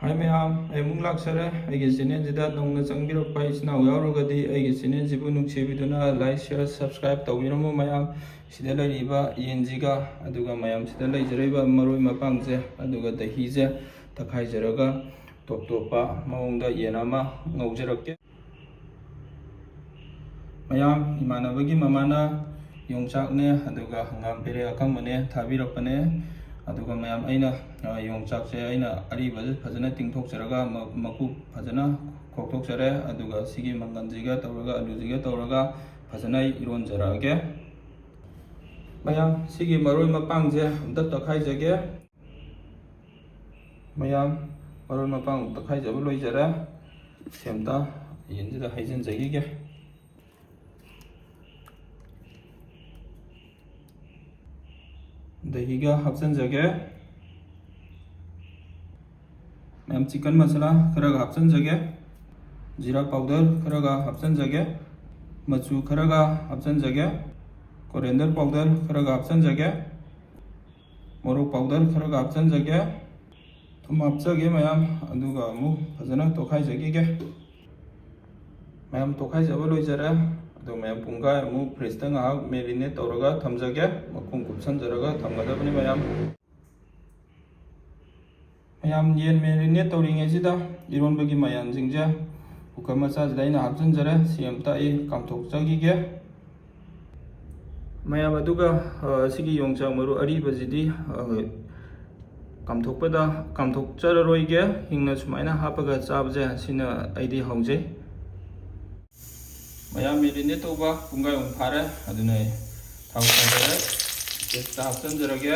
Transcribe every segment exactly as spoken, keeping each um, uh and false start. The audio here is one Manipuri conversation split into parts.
ꯍꯥꯏ ꯃꯌꯥꯝ, ꯑꯩ ꯑꯃꯨꯛ ꯂꯥꯛꯆꯔꯦ꯫ ꯑꯩꯒꯤ ꯆꯦꯅꯦꯜꯁꯤꯗ ꯅꯧꯅ ꯆꯪꯕꯤꯔꯛꯄ ꯏꯆꯤꯟ ꯏꯅꯥꯎ ꯌꯥꯎꯔꯒꯗꯤ ꯑꯩꯒꯤ ꯆꯦꯅꯦꯜꯁꯤꯕꯨ ꯅꯨꯡꯁꯤꯕꯤꯗꯨꯅ like, share, subscribe ꯇꯧꯕꯤꯔꯝꯃꯨ ꯃꯌꯥꯝ꯫ ꯁꯤꯗ ꯂꯩꯔꯤꯕ ꯌꯦꯟꯁꯤꯒ, ꯑꯗꯨꯒ ꯃꯌꯥꯝ ꯁꯤꯗ ꯂꯩꯖꯔꯤꯕ ꯃꯔꯣꯏ ꯃꯄꯥꯡꯁꯦ, ꯑꯗꯨꯒ ꯗꯍꯤꯁꯦ ꯇꯛꯈꯥꯏꯖꯔꯒ ꯇꯣꯞ ꯇꯣꯞꯄ ꯃꯑꯣꯡꯗ ꯌꯦꯟ ꯑꯃ ꯉꯧꯖꯔꯛꯀꯦ꯫ ꯃꯌꯥꯝ, ꯏꯃꯥꯟꯅꯕꯒꯤ ꯃꯃꯥꯅ ꯌꯣꯡꯆꯥꯛꯅꯦ, ꯑꯗꯨꯒ ꯍꯪꯒꯥꯝ ꯄꯦꯔꯦ ꯑꯀꯪꯕꯅꯦ ꯊꯥꯕꯤꯔꯛꯄꯅꯦ꯫ ꯑꯗꯨꯒ ꯃꯌꯥꯝ, ꯑꯩꯅ, ꯑ, ꯌꯣꯡꯆꯥꯛꯁꯦ ꯑꯩꯅ ꯑꯔꯤꯕꯁꯦ ꯐꯖꯅ ꯇꯤꯡꯊꯣꯛꯆꯔꯒ ꯃ-, ꯃꯀꯨ ꯐꯖꯅ ꯈꯣꯛꯇꯣꯛꯆꯔꯦ꯫ ꯑꯗꯨꯒ ꯁꯤꯒꯤ ꯃꯪꯒꯟꯁꯤꯒ ꯇꯧꯔꯒ, ꯑꯂꯨꯁꯤꯒ ꯇꯧꯔꯒ ꯐꯖꯅ ꯏꯔꯣꯟꯖꯔꯛꯑꯒꯦ꯫ ꯃꯌꯥꯝ, ꯁꯤꯒꯤ ꯃꯔꯣꯏ ꯃꯄꯥꯡꯁꯦ ꯑꯝꯇ ꯇꯛꯈꯥꯏꯖꯒꯦ꯫ ꯃꯌꯥꯝ, ꯃꯔꯣꯏ ꯃꯄꯥꯡ ꯇꯛꯈꯥꯏꯖꯕ ꯂꯣꯏꯖꯔꯦ꯫ ꯁꯤ ꯑꯝꯇ ꯌꯦꯟꯁꯤꯗ ꯍꯩꯖꯤꯟꯖꯈꯤꯒꯦ꯫ ꯗꯍꯤꯒ ꯍꯥꯞꯆꯤꯟꯖꯒꯦ꯫ ꯃꯌꯥꯝ, ꯆꯤꯛꯀꯟ ꯃꯁꯥꯂꯥ ꯈꯔꯒ ꯍꯥꯞꯆꯤꯟꯖꯒꯦ꯫ ꯖꯤꯔꯥ ꯄꯥꯎꯗꯔ ꯈꯔꯒ ꯍꯥꯞꯆꯤꯟꯖꯒꯦ꯫ ꯃꯆꯨ ꯈꯔꯒ ꯍꯥꯞꯆꯤꯟꯖꯒꯦ꯫ ꯀꯣꯔꯤꯌꯦꯟꯗꯔ ꯄꯥꯎꯗꯔ ꯈꯔꯒ ꯍꯥꯞꯆꯤꯟꯖꯒꯦ꯫ ꯃꯣꯔꯣꯛ ꯄꯥꯎꯗꯔ ꯈꯔꯒ ꯍꯥꯞꯆꯤꯟꯖꯒꯦ꯫ ꯊꯨꯝ ꯍꯥꯞꯆꯒꯦ ꯃꯌꯥꯝ, ꯑꯗꯨꯒ ꯑꯃꯨꯛ ꯐꯖꯅ ꯇꯣꯠꯈꯥꯏꯖꯈꯤꯒꯦ꯫ ꯃꯌꯥꯝ, ꯇꯣꯠꯈꯥꯏꯖꯕ ꯂꯣꯏꯖꯔꯦ꯫ ꯑꯗꯣ ꯃꯌꯥꯝ, ꯄꯨꯡꯈꯥꯏꯃꯨꯛ ꯐ꯭ꯔꯤꯖꯇ ꯉꯥꯏꯍꯥꯛ ꯃꯦꯔꯤꯅꯦꯠ ꯇꯧꯔꯒ ꯊꯝꯖꯒꯦ꯫ ꯃꯈꯨꯝ ꯀꯨꯞꯁꯟꯖꯔꯒ ꯊꯝꯒꯗꯕꯅꯤ ꯃꯌꯥꯝ꯫ ꯃꯌꯥꯝ, ꯌꯦꯟ ꯃꯦꯔꯤꯅꯦꯠ ꯇꯧꯔꯤꯉꯩꯁꯤꯗ ꯏꯔꯣꯟꯕꯒꯤ ꯃꯌꯥꯟꯁꯤꯡꯁꯦ ꯀꯨꯀꯔ ꯃꯆꯥꯁꯤꯗ ꯑꯩꯅ ꯍꯥꯞꯆꯤꯟꯖꯔꯦ꯫ ꯁꯤ ꯑꯝꯇ ꯑꯩ ꯀꯥꯝꯊꯣꯛꯆꯈꯤꯒꯦ꯫ ꯃꯌꯥꯝ, ꯑꯗꯨꯒ, ꯑ, ꯁꯤꯒꯤ ꯌꯣꯡꯆꯥꯛ ꯃꯔꯨ ꯑꯔꯤꯕꯁꯤꯗꯤ, ꯑ, ꯀꯥꯝꯊꯣꯛꯄꯗ, ꯀꯥꯝꯊꯣꯛꯆꯔꯔꯣꯏꯒꯦ꯫ ꯍꯤꯡꯅ ꯁꯨꯃꯥꯏꯅ ꯍꯥꯞꯄꯒ ꯆꯥꯕꯁꯦ ꯁꯤꯅ ꯑꯩꯗꯤ ꯍꯥꯎꯖꯩ꯫ ꯃꯌꯥꯝ, ꯃꯦꯔꯤꯅꯦꯠ ꯇꯧꯕ ꯄꯨꯡꯈꯥꯏꯃꯨꯛ ꯐꯥꯔꯦ꯫ ꯑꯗꯨꯅ ꯑꯩ ꯊꯥꯎ ꯁꯥꯖꯔꯦ꯫ ꯇꯦꯖꯄꯇꯥ ꯍꯥꯞꯆꯤꯟꯖꯔꯒꯦ꯫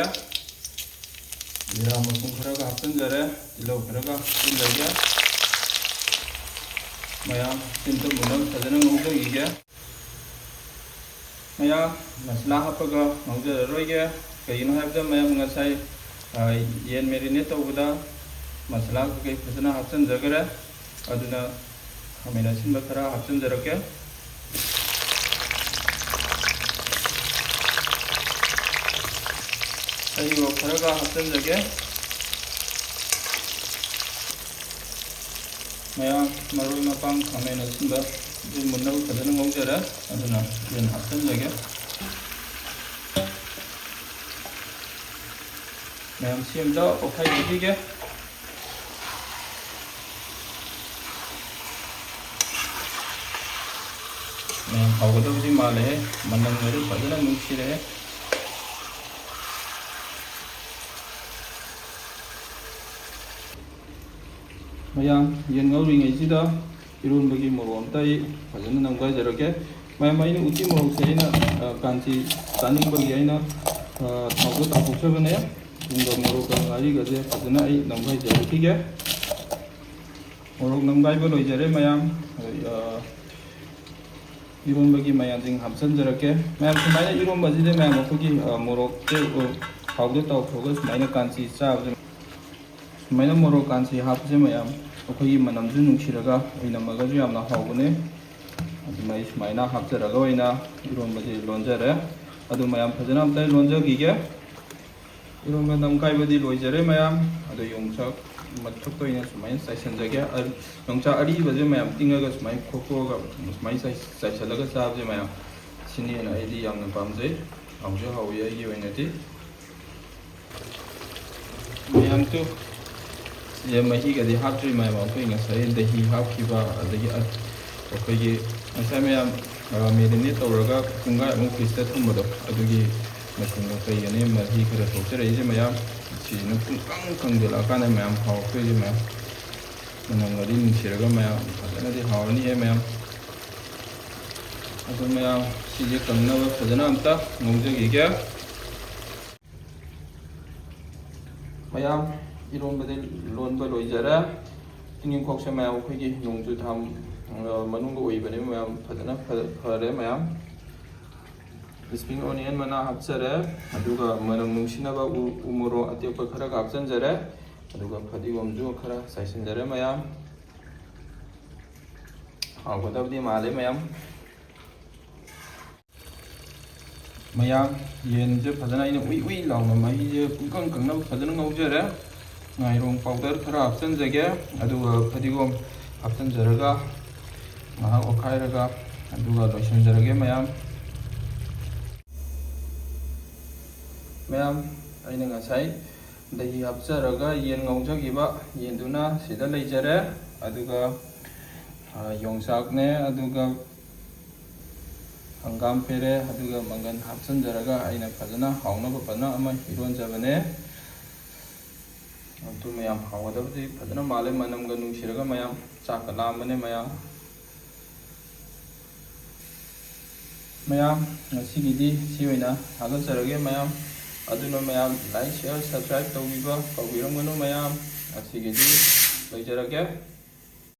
ꯖꯤꯔꯥ ꯃꯄꯨꯝ ꯈꯔꯒ ꯍꯥꯞꯆꯤꯟꯖꯔꯦ꯫ ꯇꯤꯜꯍꯧ ꯈꯔꯒ ꯍꯥꯞꯆꯤꯟꯖꯔꯒꯦ꯫ ꯃꯌꯥꯝ, ꯁꯤ ꯑꯝꯇ ꯃꯨꯟꯅꯕ ꯐꯖꯅ ꯉꯧꯖꯈꯤꯒꯦ꯫ ꯃꯌꯥꯝ, ꯃꯁꯥꯂꯥ ꯍꯥꯞꯄꯒ ꯉꯧꯖꯔꯔꯣꯏꯒꯦ꯫ ꯀꯩꯒꯤꯅꯣ ꯍꯥꯏꯕꯗ ꯃꯌꯥꯝ, ꯉꯁꯥꯏ, ꯑ, ꯌꯦꯟ ꯃꯦꯔꯤꯅꯦꯠ ꯇꯧꯕꯗ ꯃꯁꯥꯂꯥ ꯀꯩꯀꯩ ꯐꯖꯅ ꯍꯥꯞꯆꯤꯟꯖꯈ꯭ꯔꯦ꯫ ꯑꯗꯨꯅ ꯈꯥꯃꯦꯟ ꯑꯁꯤꯟꯕ ꯈꯔ ꯍꯥꯞꯆꯤꯟꯖꯔꯛꯀꯦ꯫ ꯍꯔꯤꯕꯣꯞ ꯈꯔꯒ ꯍꯥꯞꯆꯤꯟꯖꯒꯦ꯫ ꯃꯌꯥꯝ, ꯃꯔꯣꯏ ꯃꯄꯥꯡ ꯈꯥꯃꯦꯟ ꯑꯁꯤꯟꯕ ꯑꯗꯨ ꯃꯨꯟꯅꯕ ꯐꯖꯅ ꯉꯧꯖꯔꯦ꯫ ꯑꯗꯨꯅ ꯌꯦꯟ ꯍꯥꯞꯆꯤꯟꯖꯒꯦ꯫ ꯃꯌꯥꯝ ꯁꯤ ꯑꯝꯇ ꯑꯣꯠꯈꯥꯏꯕꯤꯈꯤꯒꯦ꯫ ꯃꯌꯥꯝ ꯍꯥꯎꯒꯗꯕꯗꯤ ꯃꯥꯜꯂꯦ꯫ ꯃꯅꯝ ꯑꯗꯨ ꯐꯖꯅ ꯅꯨꯡꯁꯤꯔꯛꯑꯦ꯫ ꯃꯌꯥꯝ, ꯌꯦꯟ ꯉꯧꯔꯤꯉꯩꯁꯤꯗ ꯏꯔꯣꯟꯕꯒꯤ ꯃꯣꯔꯣꯛ ꯑꯝꯇ ꯑꯩ ꯐꯖꯅ ꯅꯝꯈꯥꯏꯖꯔꯛꯀꯦ꯫ ꯃꯌꯥꯝ, ꯑꯩꯅ ꯎꯇꯤ ꯃꯣꯔꯣꯛꯁꯦ ꯑꯩꯅ, ꯑ, ꯀꯥꯟꯆꯤ ꯆꯥꯅꯤꯡꯕꯒꯤ ꯑꯩꯅ, ꯑ, ꯊꯥꯎꯗ ꯇꯥꯎꯊꯣꯛꯆꯕꯅꯦ꯫ ꯊꯨꯝꯒ ꯃꯣꯔꯣꯛꯀ ꯉꯥꯔꯤꯒꯁꯦ ꯐꯖꯅ ꯑꯩ ꯅꯝꯈꯥꯏꯖꯔꯛꯈꯤꯒꯦ꯫ ꯃꯣꯔꯣꯛ ꯅꯝꯈꯥꯏꯕ ꯂꯣꯏꯖꯔꯦ ꯃꯌꯥꯝ꯫ ꯑ, ꯏꯔꯣꯟꯕꯒꯤ ꯃꯌꯥꯟꯁꯤꯡ ꯍꯥꯞꯆꯤꯟꯖꯔꯛꯀꯦ꯫ ꯃꯌꯥꯝ, ꯁꯨꯃꯥꯏꯅ ꯏꯔꯣꯟꯕꯁꯤꯗ ꯃꯌꯥꯝ ꯑꯩꯈꯣꯏꯒꯤ, ꯑ, ꯃꯣꯔꯣꯛꯁꯦ, ꯑ, ꯊꯥꯎꯗ ꯇꯥꯎꯊꯣꯛꯑꯒ ꯁꯨꯃꯥꯏꯅ ꯀꯥꯟꯆꯤ ꯆꯥꯕꯁꯦ, ꯁꯨꯃꯥꯏꯅ ꯃꯣꯔꯣꯛ ꯀꯥꯟꯆꯤ ꯍꯥꯞꯄꯁꯦ ꯃꯌꯥꯝ ꯑꯩꯈꯣꯏꯒꯤ ꯃꯅꯝꯁꯨ ꯅꯨꯡꯁꯤꯔꯒ ꯑꯣꯏꯅꯝꯃꯒꯁꯨ ꯌꯥꯝꯅ ꯍꯥꯎꯕꯅꯦ꯫ ꯑꯗꯨꯅ ꯑꯩ ꯁꯨꯃꯥꯏꯅ ꯍꯥꯞꯆꯔꯒ ꯑꯣꯏꯅ ꯏꯔꯣꯟꯕꯁꯦ ꯂꯣꯟꯖꯔꯦ꯫ ꯑꯗꯨ ꯃꯌꯥꯝ ꯐꯖꯅ ꯑꯝꯇ ꯂꯣꯟꯖꯈꯤꯒꯦ꯫ ꯏꯔꯣꯟꯕ ꯅꯝꯈꯥꯏꯕꯗꯤ ꯂꯣꯏꯖꯔꯦ ꯃꯌꯥꯝ꯫ ꯑꯗꯣ ꯌꯣꯡꯆꯥꯛ ꯃꯊꯛꯇ ꯑꯣꯏꯅ ꯁꯨꯃꯥꯏꯅ ꯆꯥꯏꯁꯤꯟꯖꯒꯦ꯫ ꯑ, ꯌꯣꯡꯆꯥꯛ ꯑꯔꯤꯕꯁꯦ ꯃꯌꯥꯝ ꯇꯤꯡꯉꯒ ꯁꯨꯃꯥꯏꯅ ꯈꯣꯛꯇꯣꯛꯑꯒ ꯁꯨꯃꯥꯏꯅ ꯆꯥꯏ-, ꯆꯥꯏꯁꯤꯜꯂꯒ ꯆꯥꯕꯁꯦ ꯃꯌꯥꯝ, ꯁꯤꯅ ꯍꯦꯟꯅ ꯑꯩꯗꯤ ꯌꯥꯝꯅ ꯄꯥꯝꯖꯩ꯫ ꯍꯥꯎꯁꯨ ꯍꯥꯎꯏ ꯑꯩꯒꯤ ꯑꯣꯏꯅꯗꯤ꯫ ꯃꯌꯥꯝꯁꯨ ꯁꯤꯁꯦ ꯃꯍꯤꯒꯗꯤ ꯍꯥꯞꯇ꯭ꯔꯤ ꯃꯌꯥꯝ꯫ ꯑꯩꯈꯣꯏ ꯉꯁꯥꯏ ꯗꯍꯤ ꯍꯥꯞꯈꯤꯕ, ꯑꯗꯒꯤ ꯑ-, ꯑꯩꯈꯣꯏꯒꯤ ꯉꯁꯥꯏ ꯃꯌꯥꯝ, ꯑ, marinate ꯇꯧꯔꯒ ꯄꯨꯡꯈꯥꯏꯃꯨꯛ fridgeꯇ ꯊꯝꯕꯗꯣ, ꯑꯗꯨꯒꯤ ꯃꯆꯨꯝ ꯀꯩꯒꯅꯤ ꯃꯍꯤ ꯈꯔ ꯊꯣꯛꯆꯔꯛꯏꯁꯦ ꯃꯌꯥꯝ꯫ ꯁꯤꯁꯤꯅ ꯄꯨꯡꯀꯪ ꯀꯪꯁꯤꯜꯂꯛꯑꯀꯥꯟꯗ ꯃꯌꯥꯝ ꯍꯥꯎꯔꯛꯇꯣꯏꯁꯦ ꯃꯌꯥꯝ꯫ ꯃꯅꯝꯒꯗꯤ ꯅꯨꯡꯁꯤꯔꯒ ꯃꯌꯥꯝ ꯐꯖꯅꯗꯤ ꯍꯥꯎꯔꯅꯤꯍꯦ ꯃꯌꯥꯝ꯫ ꯑꯗꯣ ꯃꯌꯥꯝ, ꯁꯤꯁꯦ ꯀꯪꯅꯕ ꯐꯖꯅ ꯑꯝꯇ ꯉꯧꯖꯈꯤꯒꯦ꯫ ꯃꯌꯥꯝ, ꯏꯔꯣꯟꯕꯗꯤ ꯂꯣꯟꯕ ꯂꯣꯏꯖꯔꯦ꯫ ꯇꯨꯅꯤꯡꯈꯣꯛꯁꯦ ꯃꯌꯥꯝ ꯑꯩꯈꯣꯏꯒꯤ ꯅꯣꯡꯖꯨ ꯊꯥ, ꯑ, ꯃꯅꯨꯡꯗ ꯑꯣꯏꯕꯅꯤ ꯃꯌꯥꯝ, ꯐꯖꯅ ꯐ-, ꯐꯔꯦ ꯃꯌꯥꯝ꯫ Spring onion ꯃꯅꯥ ꯍꯥꯞꯆꯔꯦ, ꯑꯗꯨꯒ ꯃꯅꯝ ꯅꯨꯡꯁꯤꯅꯕ ꯎ-, ꯎ ꯃꯣꯔꯣꯛ ꯑꯇꯦꯛꯄ ꯈꯔꯒ ꯍꯥꯞꯆꯤꯟꯖꯔꯦ, ꯑꯗꯨꯒ ꯐꯗꯤꯒꯣꯝꯁꯨ ꯈꯔ ꯆꯥꯏꯁꯤꯟꯖꯔꯦ ꯃꯌꯥꯝ꯫ ꯍꯥꯎꯒꯗꯕꯗꯤ ꯃꯥꯜꯂꯦ ꯃꯌꯥꯝ꯫ ꯃꯌꯥꯝ, ꯌꯦꯟꯁꯦ ꯐꯖꯅ ꯑꯩꯅ ꯎꯏ ꯎꯏ ꯂꯥꯎꯅ ꯃꯍꯤꯁꯦ ꯄꯨꯡꯀꯪ ꯀꯪꯅꯕ ꯐꯖꯅ ꯉꯧꯖꯔꯦ꯫ ꯉꯥꯏꯔꯣꯡ powder ꯈꯔ ꯍꯥꯞꯆꯤꯟꯖꯒꯦ, ꯑꯗꯨꯒ ꯐꯗꯤꯒꯣꯝ ꯍꯥꯞꯆꯤꯟꯖꯔꯒ ꯉꯥꯏꯍꯥꯛ ꯑꯣꯠꯈꯥꯏꯔꯒ ꯑꯗꯨꯒ ꯂꯣꯏꯁꯤꯟꯖꯔꯒꯦ ꯃꯌꯥꯝ꯫ ꯃꯌꯥꯝ, ꯑꯩꯅ ꯉꯁꯥꯏ ꯗꯍꯤ ꯍꯥꯞꯆꯔꯒ ꯌꯦꯟ ꯉꯧꯖꯈꯤꯕ ꯌꯦꯟꯗꯨꯅ ꯁꯤꯗ ꯂꯩꯖꯔꯦ꯫ ꯑꯗꯨꯒ, ꯑ, ꯌꯣꯡꯆꯥꯛꯅꯦ, ꯑꯗꯨꯒ ꯍꯪꯒꯥꯝ ꯄꯦꯔꯦ, ꯑꯗꯨꯒ ꯃꯪꯒꯟ ꯍꯥꯞꯆꯤꯟꯖꯔꯒ ꯑꯩꯅ ꯐꯖꯅ ꯍꯥꯎꯅꯕ ꯐꯖꯅ ꯑꯃ ꯏꯔꯣꯟꯖꯕꯅꯦ꯫ ꯑꯗꯨ ꯃꯌꯥꯝ ꯍꯥꯎꯒꯗꯕꯗꯤ ꯐꯖꯅ ꯃꯥꯜꯂꯦ, ꯃꯅꯝꯒ ꯅꯨꯡꯁꯤꯔꯒ ꯃꯌꯥꯝ ꯆꯥꯛꯀ ꯂꯥꯝꯕꯅꯦ ꯃꯌꯥꯝ꯫ ꯃꯌꯥꯝ, ꯉꯁꯤꯒꯤꯗꯤ ꯁꯤ ꯑꯣꯏꯅ ꯊꯥꯒꯠꯆꯔꯒꯦ ꯃꯌꯥꯝ꯫ ꯑꯗꯨꯅ ꯃꯌꯥꯝ like, share, subscribe ꯇꯧꯕꯤꯕ ꯀꯥꯎꯕꯤꯔꯝꯒꯅꯨ ꯃꯌꯥꯝ꯫ ꯉꯁꯤꯒꯤꯗꯤ ꯂꯣꯏꯖꯔꯒꯦ꯫